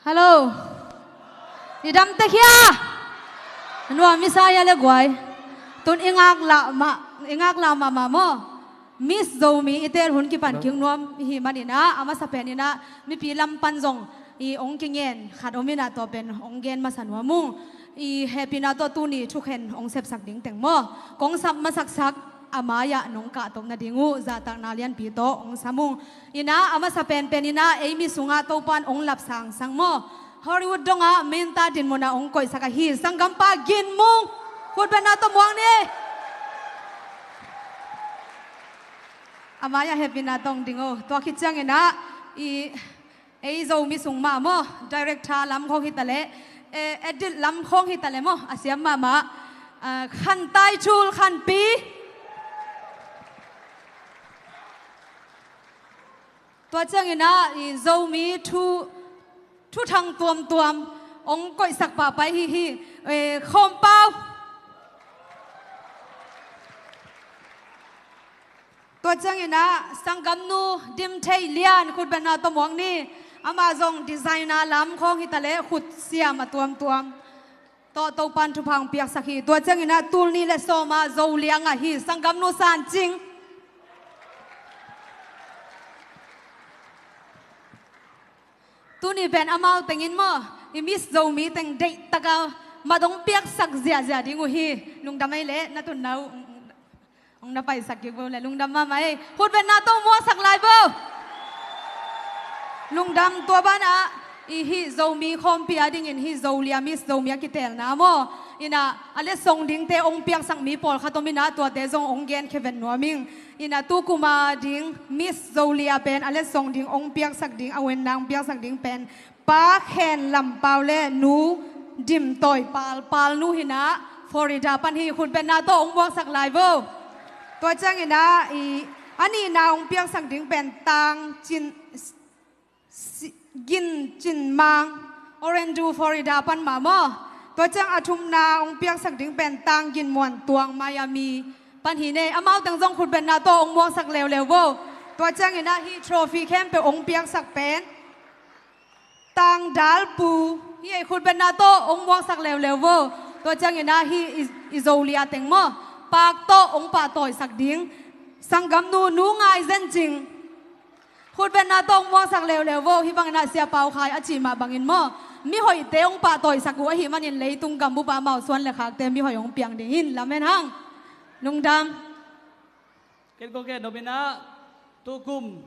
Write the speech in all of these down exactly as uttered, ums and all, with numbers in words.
Hallo. I dam tek hia? Nuam i sa hia le guai? Tun i ngaklah mah, i ngaklah mahmah maw? Miss Zomi i teel hun kipan kik nuam i hih manin ah, a masa pen in ah mipi lam pan zong i hong kingen khat om in ah, tua pen hong gen masa nuam ung. I hehpihna tawh tuni thukhen hong sepsak ding teng maw, kong sap masaksak a mai-ah nong kahtoh nading uh zahtakna lianpi tawh hong sam ung. In ah a masa penpen in ah ei mi sungah Topa'n hong lap sangsang maw, Hollywood dongah minta dinmun ah hong koihsak ahi sanggampa Gin Mung, khutbetna tawh muak ni. A mai-ah hehpihna tawh hong ding o. Tua khit ciangin ah i ei Zomi sung mah maw, director lam khawng hi ta leh, eh, edit lam khawng hi ta leh maw, a siam mahmah, ah, Khan Tai Chul Khanpi. Tua ciangin ah i Zomi thu, thuthang tuamtuam hong koihsak pahpah hi hi, eh, Khawm Pau. Tua ciangin ah sanggamnu Dim Theih Lian, khutbetna tawh muak ni. Amah zong designer lam khawng hi ta leh, khut siam a tuamtuam tawh Topa'n thupha hong piaksak hi. Tua ciangin ah tul nih le sawm ah Zolia ngah hi sanggamnu San Cing. Tuni pen amau teng in maw, i Miss Zomi teng deihtak a mat hong piaksak ziahziah ding uh hi. Lungdam ei leh, na tunna uh hong na paisak kik vo leh lungdam mahmah ei. Khutbetna tawh muaksak lai vo. Lungdam. Tua banah i hih Zomi khawmpi a dingin hih Zolia Miss Zomi a kiteelna maw, in ah a letsong dingte hong piaksak mi pawlkhat om in ah, tuate zong hong genkhia vet nuam ing. In ah tu kum a ding Miss Zolia pen a letsong ding hong piaksak ding, a wennang piaksak ding pen Pa Khen Lam Pau le Nu Dim Tawi Pal, Pal nu hi in ah Florida pan hi. Khutbetna tawh hong muaksak lai vo. Tua ciangin ah i a nihna hong piaksak ding pen Tang Cin, Si-, Gin Cin Mang, Orlando, Florida pan mah maw. Tua ciang a thumna hong piaksak ding pen Tang Gin Muan Tuang, Miami pan hi nei. Amau teng zong khutbetna tawh hong muaksak leuleu vo. Tua ciangin ah hih trophy khempeuh hong piaksak pen Tang Dal Pu hi ei. Khutbetna tawh hong muaksak leuleu vo. Tua ciangin ah hih i, i Zolia teng maw, paak tawh hong pahtawisak ding sanggamnu Nu Ngai Zen Cing. Khutbetna tawh hong muaksak leuleu vo. Hih bangin ah Sia Pau Khai a cih mah bangin maw, mihoihte hong pahtawisak uh ahih manin leitung gambup a amau suan le khakte mihoih hong piang ding hi in, lamen hang. Lungdam. Ken kong gen nop in ah, tu kum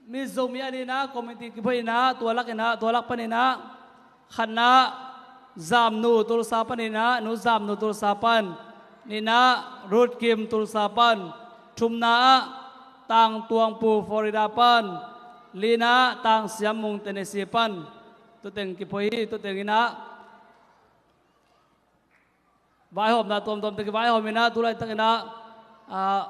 Miss Zomi a dingin ah committee kiphoih in ah, tua lak in ah, tua lak pan in ah, khatna ah Zam Nu Tulsa pan in ah, Nu Zam Nu Tulsa pan. Nihna ah Ruth Kim Tulsa pan. Thumna ah Tang Tuang Pu Florida pan. Lina ah Tang Siam Mung Tennessee pan. Tua teng kiphoih hi. Tua teng in ah vaihawmna tuamtuam teng kivaihawm in ah, tu laitak in ah, ah,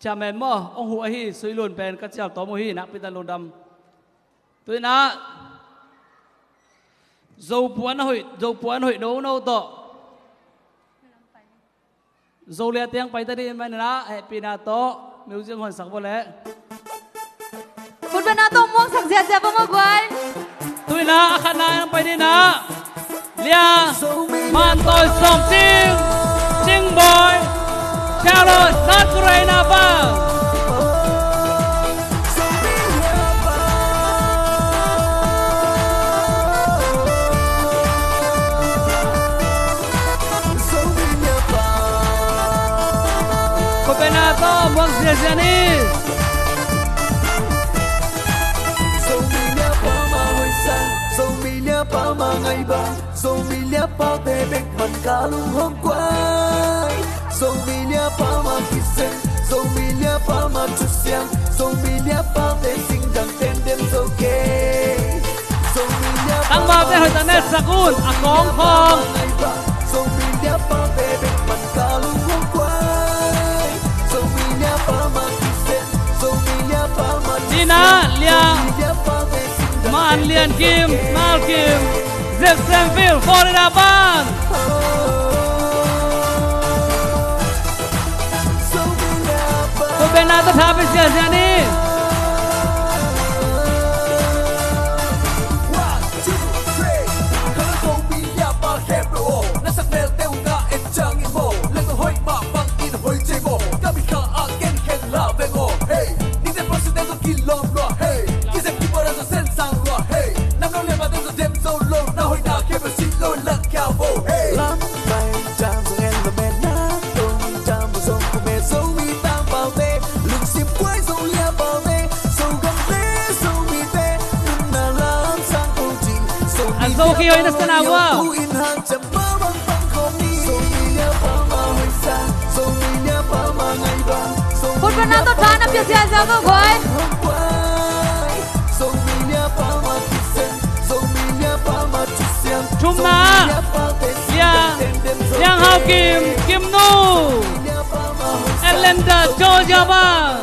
chairman maw, hong huh ahi Sui Lun pen ka cial tawm uh hi, nakpi tak lungdam. Tu in ah Zopuan a hoih, Zopuan a hoih nono tawh Zolia teng pai ta ding ahih manin ah, hehpihna tawh music hon sak vo leh. Khutbetna tawh muaksak ziahziah vo maw guai. Tu in ah a khatna ah pai ding in ah, Lia Man Tawi Sawm Cing, Cing Bawi, Charlotte, North Carolina pan. Khutbetna tawh muak ziahziah ni. Zomi Lia Pa ma hoihsa, Zomi Lia Pa ma ngaihba, Zomi Lia Pate bek man ka lung hong guai. Zomi Lia Pa ma kisem, Zomi Lia Pa ma thusiam, Zomi Lia Pate singdang tendem zo kei. Zomi Lia Pa ma, tangvalte hoih tak na etsak un, a kawng khawng. Zomi Lia Pate bek man ka lung hong guai. Zomi Lia Pa ma kisem, Zomi Lia Pa ma kisem. Nina, Lia. Zomi Lia Pate singdang tendem zo kei. Man Lian Kim, Mal Kim, Jacksonville, Florida pan. Khutbetna tawh tha pia ziahziah ni. Zo khi hoih na sa na ua. Khutbetna tawh tha na pia ziahziah zo khoi. Thumna, Lia, Liang Hau Kim, Kim Nu, Atlanta, Georgia bang.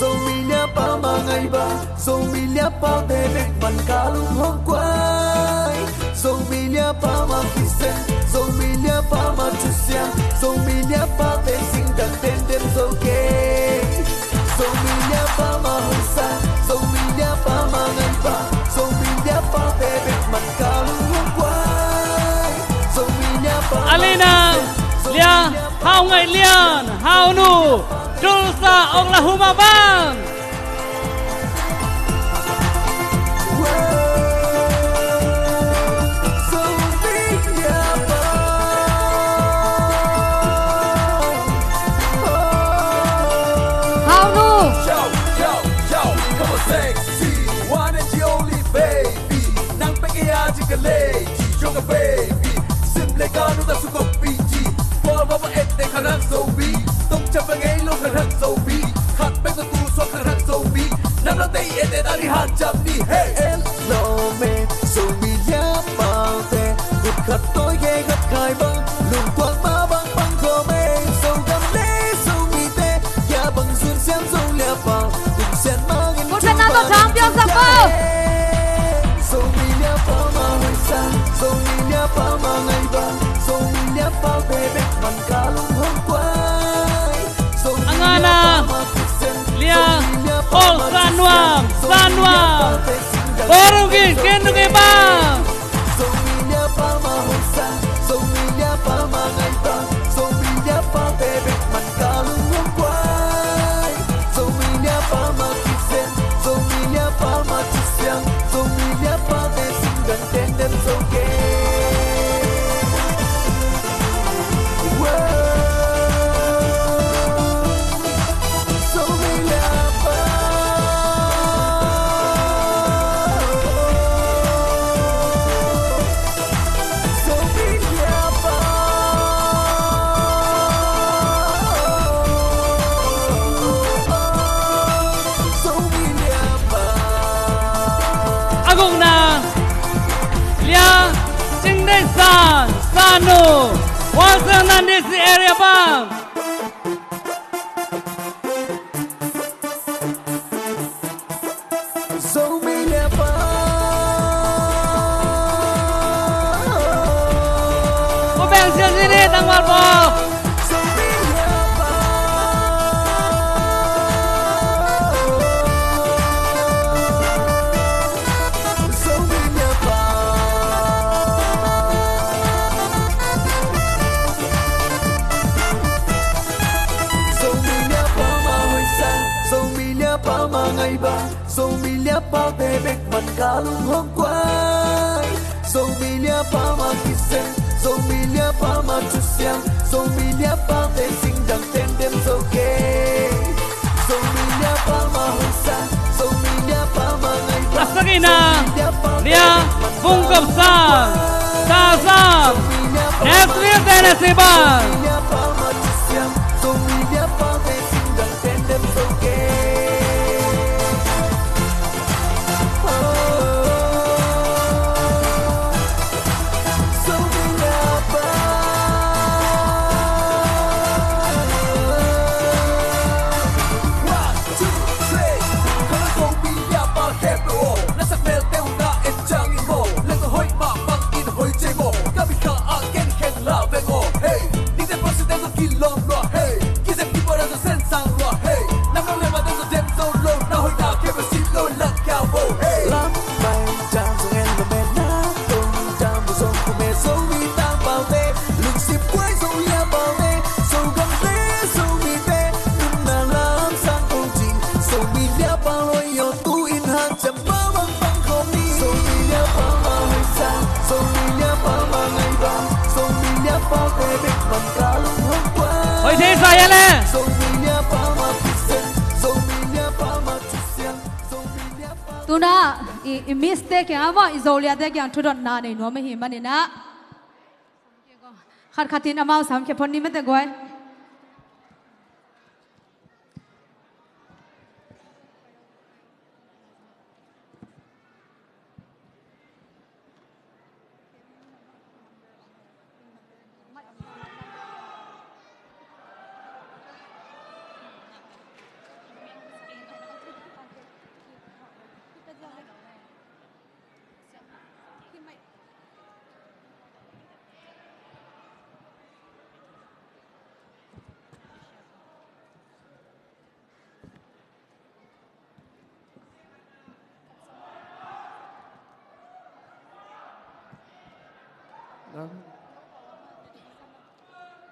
Zomi Lia Palma ngaih bang, Zomi Lia Paute bek man ka lung hong kuai. Zomi Lia Palma kisem, Zomi Lia Palma tusiam, Zomi Lia Paute singdang tenden zo kei. Zomi Lia Palma hoisa, Zomi Lia Palma ngaih bang, Zomi Lia Paute bek man ka lung hong kuai. Zomi Lia Palma Alina, kisem, Zomi Lia, Lia Hau Ngaih Lian, Hau Nu, Tulsa, Oklahoma bang. Hau Nu. Yo, yo, yo, come on, sexy, one and the only baby. Nang pe kei a ci ka lei ci, yo ka baby. Sim le ka nu ta su ko pi ci. Bol ba ba et te ka nang so bi. Tong cha ba ngei lo ka nang so bi. Khat pe ko tu so ka nang so bi. Nam lo te et et a ni han cham ni. Hey. El lo me so mi ya pa te. Kut khat toi ke khat khai bang. Lung kuang ma bang bang ko me. So gam le so mi te. Ya bang sun siam so lia pa. Tung sian ma ngin. Kut khat na to chang piang sa ko. Zomi Lia Palma ngaih bang, Zomi Lia Palma ngaih bang, Zomi Lia Paute bek man ka lung hong kuai. Zomi Lia Palma kisem, Zomi Lia Palma kisem, Zomi Lia Paute singdang tenden zo kei. Angana Lia, Paul Sanuam, Sanuam. Borugin, ken nu kei bang. Zomi Lia Palma hoisa, Zomi Lia Palma ngaih bang, Zomi Lia Paute bek man ka lung hong kuai. Zomi Lia Palma kisem, Zomi Lia Palma tusiam, Zomi Lia Paute singdang tenden zo kei. Wow. Zomi Lia Pa. A gukna, Lia Cing Deih San, Sanu, Washington D C area bang. Zomi Lia Pa. Ko beng sial sini tangwal po. Zomi Lia Pa. Zomi Lia Pa. Zomi Lia Palma hoisa, Zomi Lia Palma ngaih bang, Zomi Lia Paute bek man ka lung hong kuai. Zomi Lia Palma kisem, Zomi Lia Palma tusiam, Zomi Lia Paute singdang tenden zo kei. Zomi Lia Palma hoisa, Zomi Lia Palma ngaih bang. A sagihna, Zomi Lia Paute Lia bek man Vung Kop Sang, Sa Sam, Zomi Lia Palma Nashville, Tennessee bang. Zomi Lia Palma tusiam, Zomi Lia Paute singdang tenden zo kei. Hey. Ai le. Tuna i, i mistake kiang a maw, i Zoliate kiang thudotna nei nuam ahih manin ah, khat khat in amau sam khia phot ni mate guai.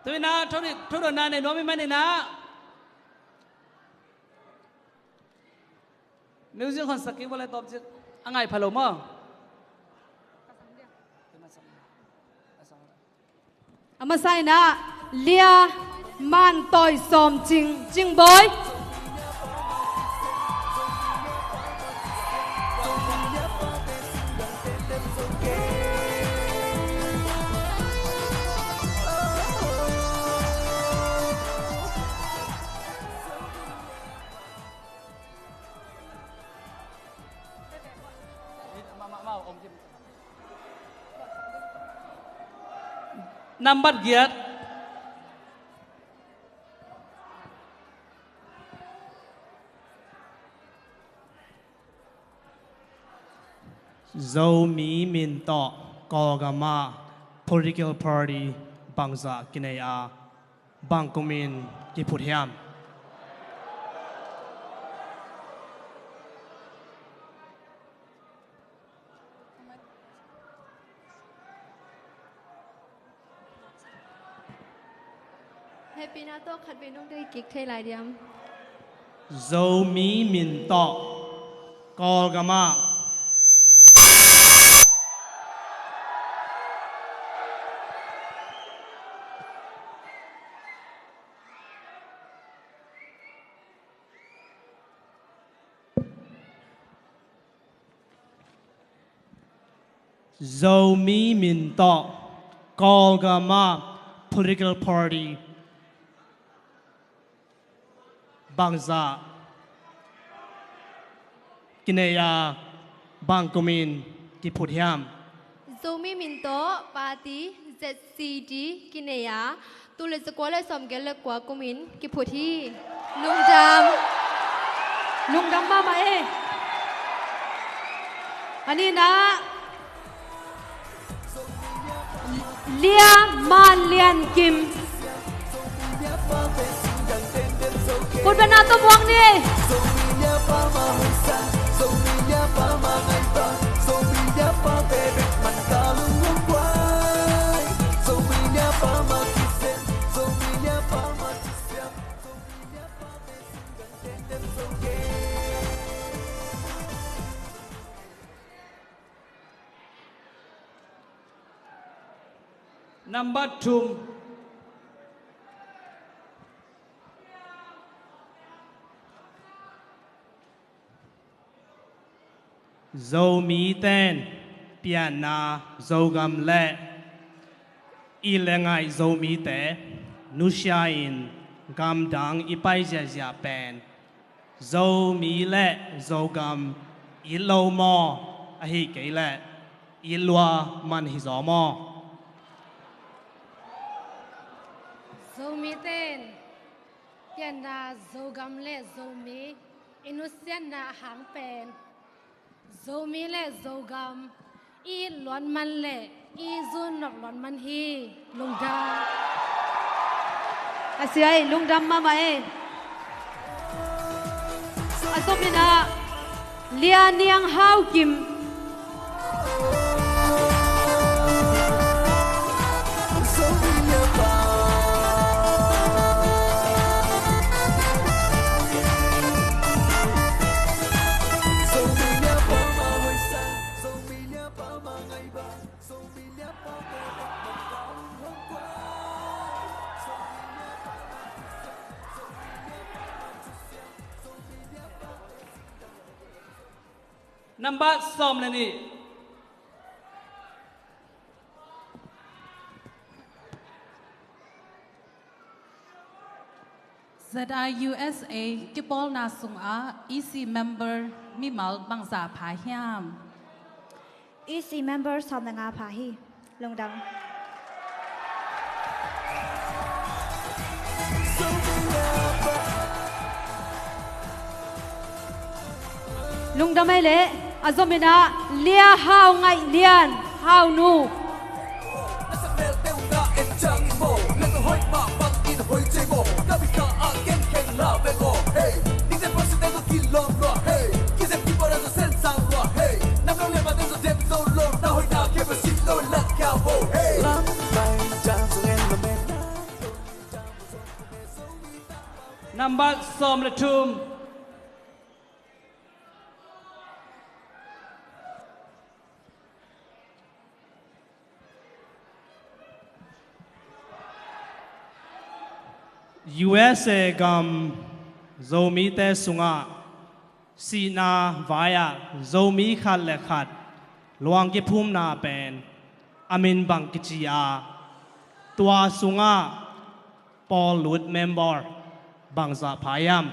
Tu-in ah thu, thu dotna nei nuam ahih manin ah, music hon sak kik vawlei tawp cik a ngai pha lo maw? A masa in ah Lia Man Tawi Sawm Cing, Cingbawi. Nambat giat. Zomi min tawh Kawlgam ah political party bangzah kinei a, bang kumin kiphut hiam? Hehpihna tawh khatvei nong deih kik thei lai diam? Zomi min tawh Kawlgam ah Zomi min tawh Kawlgam ah political party bangzah kinei a, bang kumin kiphut hiam? Zomi min tawh party Z C D kinei a, tul le zakua le sawmgiat le kua kumin kiphut hi. Lungdam. Lungdam mahmah e. A nihna, Lia Man Lian Kim. Kutbetna tawh muak ni. Nambat thum. Zomite'n pianna Zogam le i le ngaih Zomite nusia in gamdang i pai ziahziah pen Zomi le Zogam it lo maw, ahih kei leh it lua man hi zaw maw? Zomite'n pianna Zogam le Zomi i nusiatna a hang pen Zomi le Zogam i it luat man le i zun nok luat man hi. Lungdam. A sia ei, lungdam mahmah ei. A zom in ah Lia Niang Hau Kim. Nambat sawm le nih. Z I U S A kipawlna sungah E C member mimal bangzah pha hiam? E C member sawm le nga pha hi. Lungdam. Lungdam ei leh, a zomin ah Lia Hau Ngaih Lian, Hau Nu. Nambat sawm le thum. U S A gam Zomite sungah sihna vai-ah Zomi khat le khat luang kiphumna pen a min bang kici a, tua sungah pawllut member bangzah pha hiam?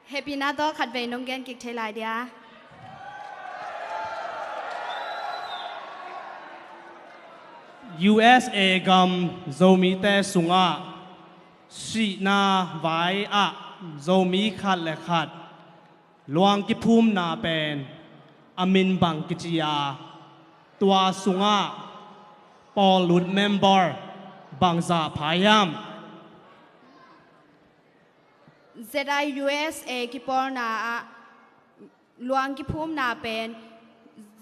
Hehpihna tawh khatvei nong gen kik thei lai dia? U S A gam Zomite sungah sihna vai-ah Zomi khat le khat luang kiphumna pen a min bang kici a, tua sungah pawllut member bangzah pha hiam? Z I U S A kipawlna ah luang kiphumna pen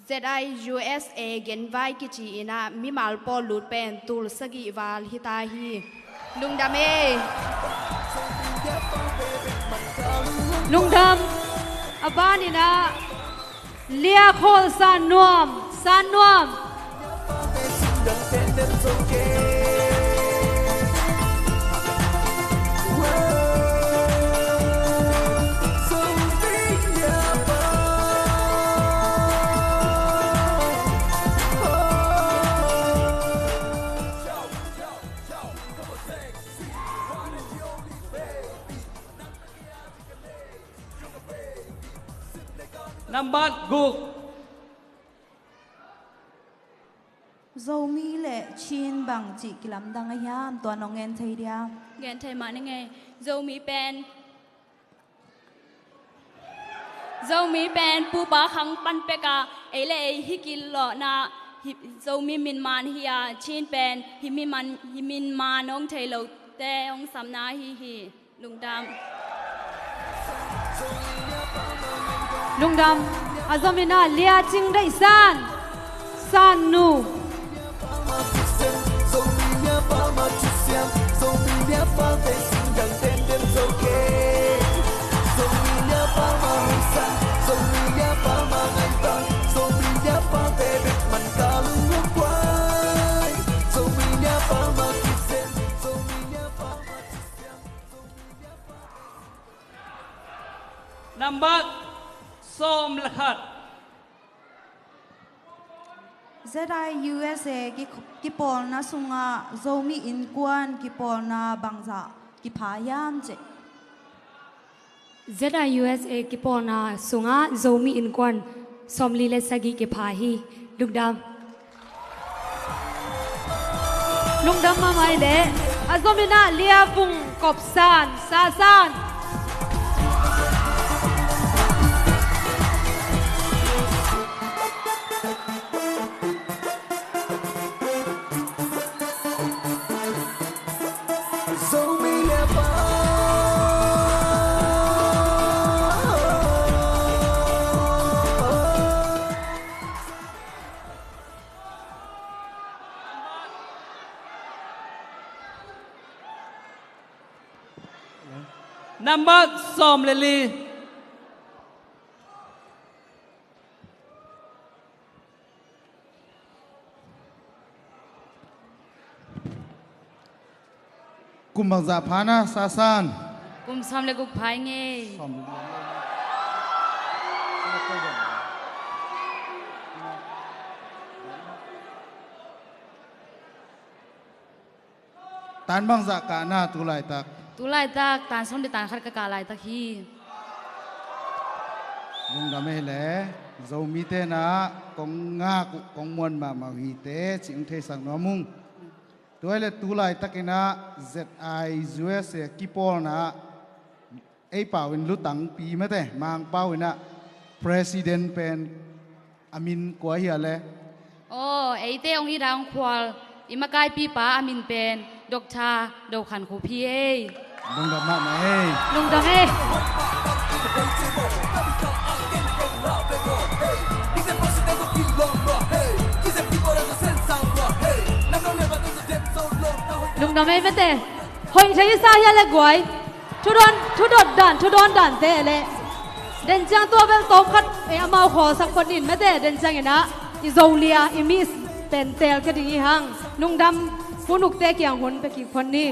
Z I U S A genvai kici in ah mimal pawllut pen tul sagih val hi ta hi. Lungdam ei. Lungdam. A ban in ah Lia Khawl San Nuam, San Nuam. Nambat guk. Zomi le Chin bang cih kilamdang a hiam, tua nong gen thei dia? Gen thei mah ning ei. Zomi pen, Zomi pen pupa khang pan pek a, ei le ei hi kilawhna, hi, Zomi min man hi a, Chin pen hi min man, hi min man hong thei lote hong samna hi hi. Lungdam. Lungdam. A zomin ah Lia Cing Deih San, San Nu. Nambat sawm le khat. Z I U S A ki, kipawlna sungah Zomi Innkuan kipawlna bangzah kipha hiam cih? Z I U S A kipawlna sungah Zomi Innkuan sawmli le sagih kipha hi. Lungdam. Lungdam mahmah ei leh, a zomin ah Lia Vung Kop San, Sa San. Nambat sawm le li. Kum bangzah pha na, Sa San? Sawm le guk pha ing ei. Tan bangzah kah na tu laitak? Tu laitak tan sawm le tan khat ka kah laitak hi. Lungdam ei le. Zomite na kong ngak uh kong muan mahmah uh hi te cih hong theisak nuam ung. Tua hi le tu laitakin ah Z I U S A kipawlna ah ei pau in lutangpi mate, Mang pau in ah president pen a min kua hi a le? Aw, eite hong hi dang khual i makaipipa a min pen Doctor Do Khan Khup hi ei. Lungdam mahmah ei. Lungdam ei. Lungdam ei mate. Hoih thei i sa hi a le guai. Thudon, thudot dan, thudawn dante le. Den ciang tua bel tawm khat ei amau khawlsak phot nin mate, den ciangin ah i Zolia i Miss pen teel ka ding hi hang. Lungdam, pu Nukte kiang hun pia kik phot ni.